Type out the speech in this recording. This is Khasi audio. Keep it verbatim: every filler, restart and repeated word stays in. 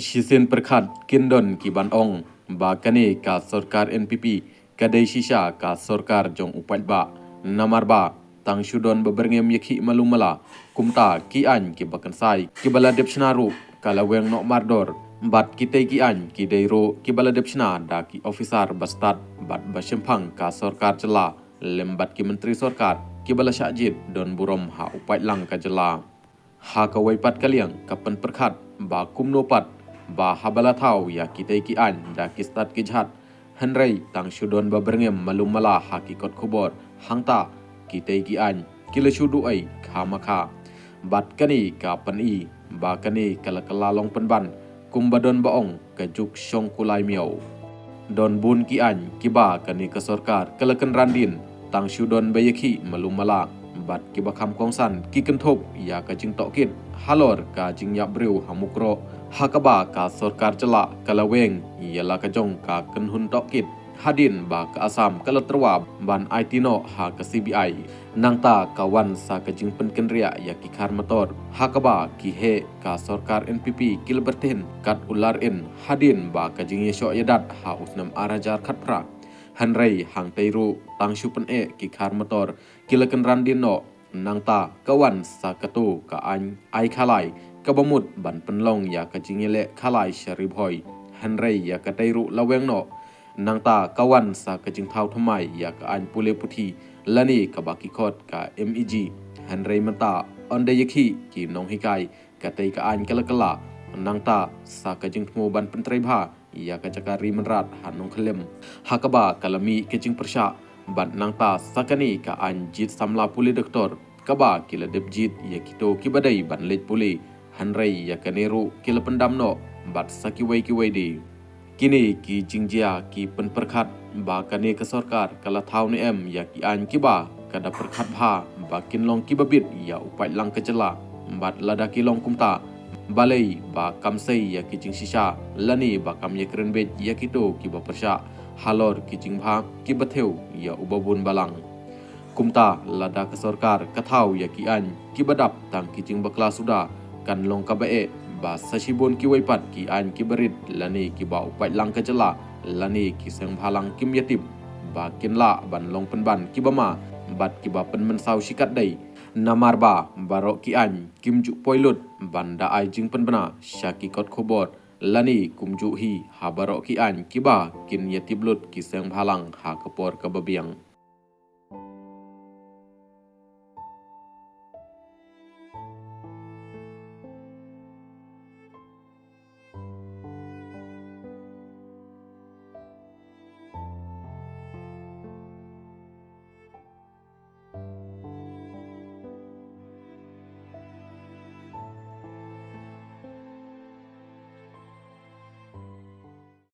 Shisien pyrkhat kin don ki ban ong ba kane ka sorkar N P P ka dei shisha ka sorkar jong u paidbah. Namar ba tang shu don ba byrngem ïa ki malu mala, kumta ki aiñ ki ba kynsai ki ba la dep shna ruh ka la weng noh mardor. Bad kitei ki aiñ ki dei ruh ki ba la dep shna da ki officer ba stad bad ba shemphang ka sorkar jylla lem bad ki myntri sorkar ki ba la shah jied don burom ha u paidlang ka jylla. Ha kawei pat ka liang ka pynpyrkhat ba kumno pat ba haba la thaw ïa kitei ki aiñ da ki stad ki jhat, hynrei tang shu don ba byrngem malu mala ha ki kot khubor, hangta kitei ki aiñ ki la shu duh ei kha ma kha. Bad kane ka pyni ba kane ka la kylla long pynban kumba don ba ong ka juk shong kulai miaw. Don bun ki aiñ ki ba kane ka sorkar ka la kynran dien, tang shu don ba ïakhih malu mala bad ki ba kham kongsan ki kynthup ïa ka jingtohkit halor ka jingïap briew ha Mukroh, ha kaba ka sorkar jylla ka la weng ïa la ka jong ka kynhun tohkit hadien ba ka Assam ka la tyrwa ban aiti noh ha ka C B I. Nangta ka wan sa ka jingpynkynriah ïa ki khar motor, ha kaba ki heh ka sorkar N P P ki la byrthin kat u lar in hadien ba ka jingïashoh ïadat ha u snem ar hajar khatphra. Hynrei hangtei ruh tang shu pyneh ki khar motor ki la kynran dien noh. Nangta ka wan sa kato ka aiñ ai khalai kaba mut ban pynlong ïa ka jingïaleh khalai sha Ri Bhoi, hynrei ïa katei ruh la weng noh. Nangta ka wan sa ka jingthaw thymmai ïa ka aiñ pule puthi lane kaba ki khot ka M E G, hynrei mynta ynda ïakhih ki nonghikai katei ka aiñ ka la kylla. Nangta sa ka jingthmu ban pyntrei bha ïa ka jaka ri Mynrad ha Nongkhyllem, ha kaba ka la mih ka jingpyrshah. Bad nangta sa kane ka aiñ jied samla pule doktor, kaba ki la dep jied ïa kito ki ba dei ban leit pule, hynrei ïa kane ruh ki la pyndam noh bad sa kiwei kiwei de. Kine ki jingjia ki pynpyrkhat ba kane ka sorkar ka la thaw ne em ïa ki aiñ ki ba ka da pyrkhat bha ba kin long ki ba bit ïa u paidlang ka jylla. Bad lada ki long kumta, balei ba kam sei ïa ki jingshisha lane ba kam ïakren beit ïa kito ki ba pyrshah halor ki jingbha ki ba thew ïa u babun balang. Kumta lada ka sorkar ka thaw ïa ki aiñ ki ba dap tang ki jingbakla suda, kan long kaba eh ba sa shibun kiwei pat ki aiñ ki ba rit lane ki ba u paidlang ka jylla lane ki seng bhalang kim ïatip ba kin lah ban long pynban ki ba ma bad ki ba pynmynsaw shikatdei. Namar ba baroh ki aiñ kim ju poi lut ban da ai jingpynbna sha ki kot khubor lane kumjuh hi ha baroh ki aiñ ki ba kin ïatip lut ki seng bhalang ha ka por kaba biang.